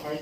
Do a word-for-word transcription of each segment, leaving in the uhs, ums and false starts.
Tei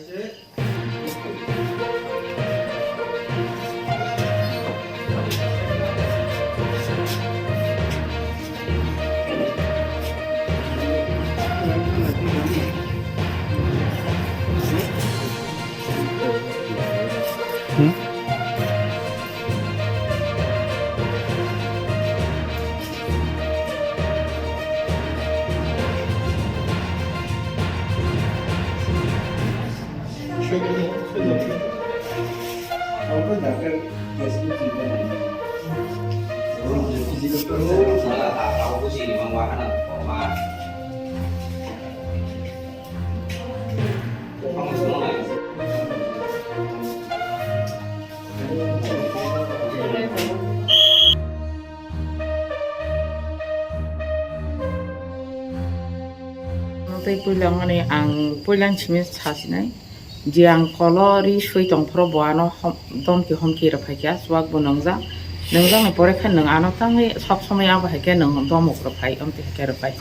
puila wngmani ang puila simi sasinai je ang kolo ri sui tongphuru bo ano hom-, domki homki rwphaikha, chuak bo nwngjak. Nwngjak ni pore khe nwng ano tangwi sob somoi abo hai khe nwng domok rwphai, omtwi hai khe rwphai.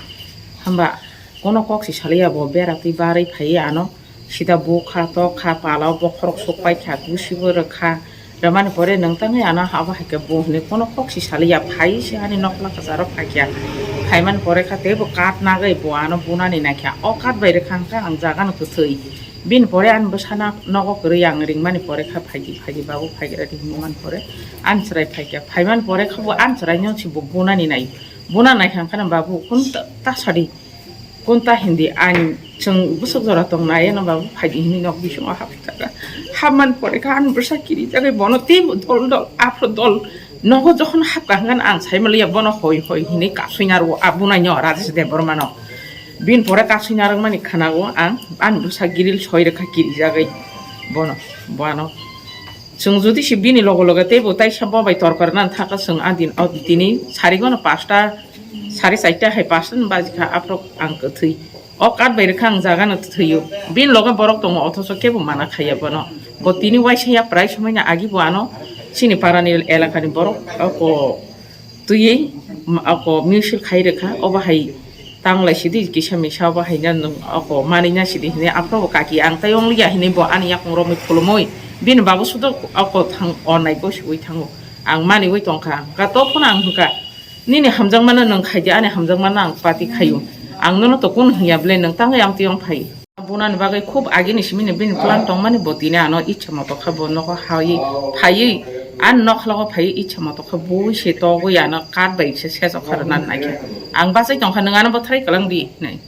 Hwnba kono kok si saliya bo bera twi barwi phaiwi ano sida bukha tokha pala o bokhorok sukpai kha, gusi bo rwkha. Rwmani pore nwng tangwi ano abo hai khe bo hwnwi kono kok si saliya, phai se ani nokla kwcharo phaikha. Phaimani pore kha teibo kat nagwi bo ano bunani naikha. O kat bai rwkha hwnkhe ang jaga no kwthwi. Bini pore ani bwsana nogo kwrwi ang ringmani pore kha phaidi phaidi babu phaigra di hwnmani pore ani chwrai phaikha. Phaimani pore kha bo ani chwrai no si bo bunani nai. Buna naikha hwnkhe babu kun ta, ta sadi. Kunta hindi ani chwng bwswk jora tong nai, eno ba phaidi hwnwi nok bisingo hapjak. Hapmani pore kha ani bwsa kirijagwi bono teibo dol dol aphuru dol. Nogo jokhon hapkha hwnkhe ang saimaliya bono hoi hoi hwnwi kasui narwo a bunaino Rajesh Debbarmano. Bini pore kasui narwkmani khwnago ang ani bwsa giril soi rwkha kirijagwi bono, bono. Chwng jodi se bini loge loge teibo taisa bo bai torkar nang thaka chwng a din, o tini sarigono pasta, sari charta hai pasta ni baji kha, aphuru ang kwthwi. O kat bai rwkha ang jaga no thwiyo. Bini loge borok tongo, othocho kebo mana khaiya bono. Bo tini waisa ya prai somoi na agi bo ano chini para ni elaka ni borok, o ko twiwi, m-, ako mutual khai rwkha, obo hai tanglai sidi kisa misa, obo hai na nwng ako manwi na sidi hwnwi, aphuru bo kaki ang tai wngliya hwnwi bo ani yakung romwi khulumwi bini babu sudo ako thang o nai bo sugwi thango. Ang maniwi tongkha, hwnkha to phano ang hwnkha, "Nini hamjakmano nwng khaidi, ani hamjakmano ang pati khaio. Ang nono to kunu hwnya bwle, nwng tangwi amtwi wng phai." Bunani bagwi khub agini simini bini plan tongmani, bo tini ano ichha moto khe bo nogo hai phaiwi, ani nokhlogo phaiwi ichha moto khe bui se togwi ano kat bai se sejok kha rwna naikhe. Ang bachai tongkha, nwng ano bwthai kwlang di hinwi.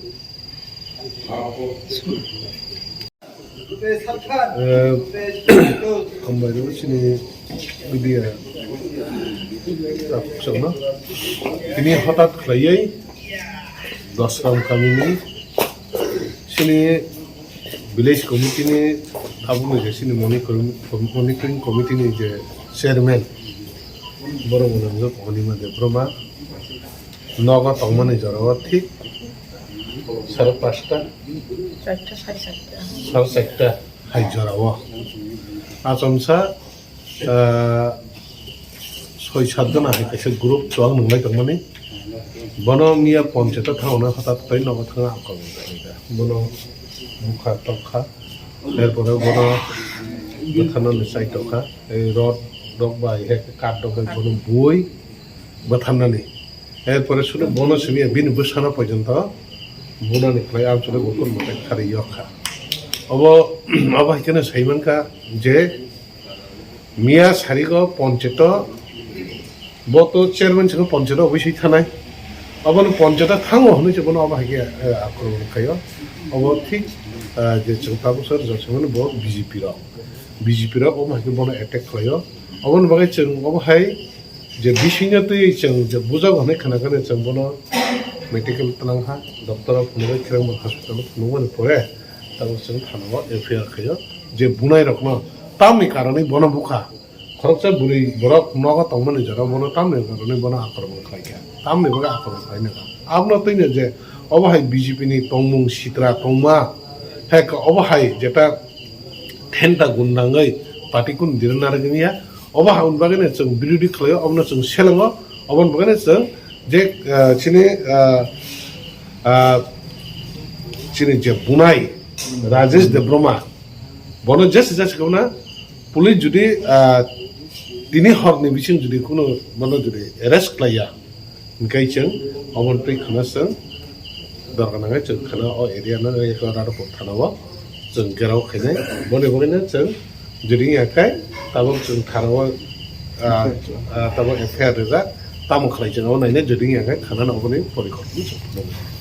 Eh, hambai rw sini media rok chwngno tini hothat khlaiwi Dosram kamini sini village committee ni tabukni je sini monitoring, monitoring committee ni je chairman borok bo nangjak Anima Debbarma nogo tongmani jorao thik sare pasta, Charta, sare charta. Sare charta hai jorao achomsa ah, soi sat jona hai kaisa group chuwak nunglai tongmani. Bono miya ponchayat o thangna hothat khlai nogo thangna akormon khlai kha. Bono bukha tokha, er pore bono bwtharnani chai tokha, ei rod rok bai he kat rok bai bono bui bwtharnani. Er pore sudu bono simi bini bwsano porjonto bunani khlai amchole gokul mwtai kharwi yok kha. Obo, obo hai kheno sai mankha je, Miya sarigo poncheto, bo to chairman sino poncheto obisoi thanai. Abono poncheto thango hwnwi se bono abo hai khe, eh, akromon khaio. Obo thik, eh, je chwng tabuk sar jotsamani bo B J P rok. B J P rok omo hai khe bono attack khlaio. Oboni bagwi chwng obo hai je bisingno twiwi chwng je bujak hwnwi khna khna chwng bono medical tlang ha, doctor o phunugwi Khirangma hospital o phunukmani pore tabuk chwng thana o F I R khaio. Je bunai rokno tamni karonwi bono bukha. Khoroksa bwrwi borok nogo tongmani jora bono tamni karonwi bono akromon khlaikha. Tamni bagwi akromon khlainai kha. Abono twino je obo hai B J P ni tongmung sitra tongma, hai khe obo hai jeta thenta gundangwi party kun dirna rwgwniya. Obo hai bagwino chwng birodhi khlaio, obono chwng selengo, oboni bagwino chwng je, ah, chini, ah, ah, chini je bunai Rajesh Debbarma, Bono jesa jesa kheno police jodi, ah, tini horni bising jodi kheno bono jodi arrest khlaiya, hingke chwng oboni twi kheno chwng dorkar nangkhe chwng kheno o area no Radhapur thana o chwng gherao khainai. Boni bagwino chwng jodi wngya khe tabuk chwng thana o, ah, ah, tabuk F I R rijak, tamo khlai chwng abo nainai jodi wngya khe khana no oboni porikopni chwng.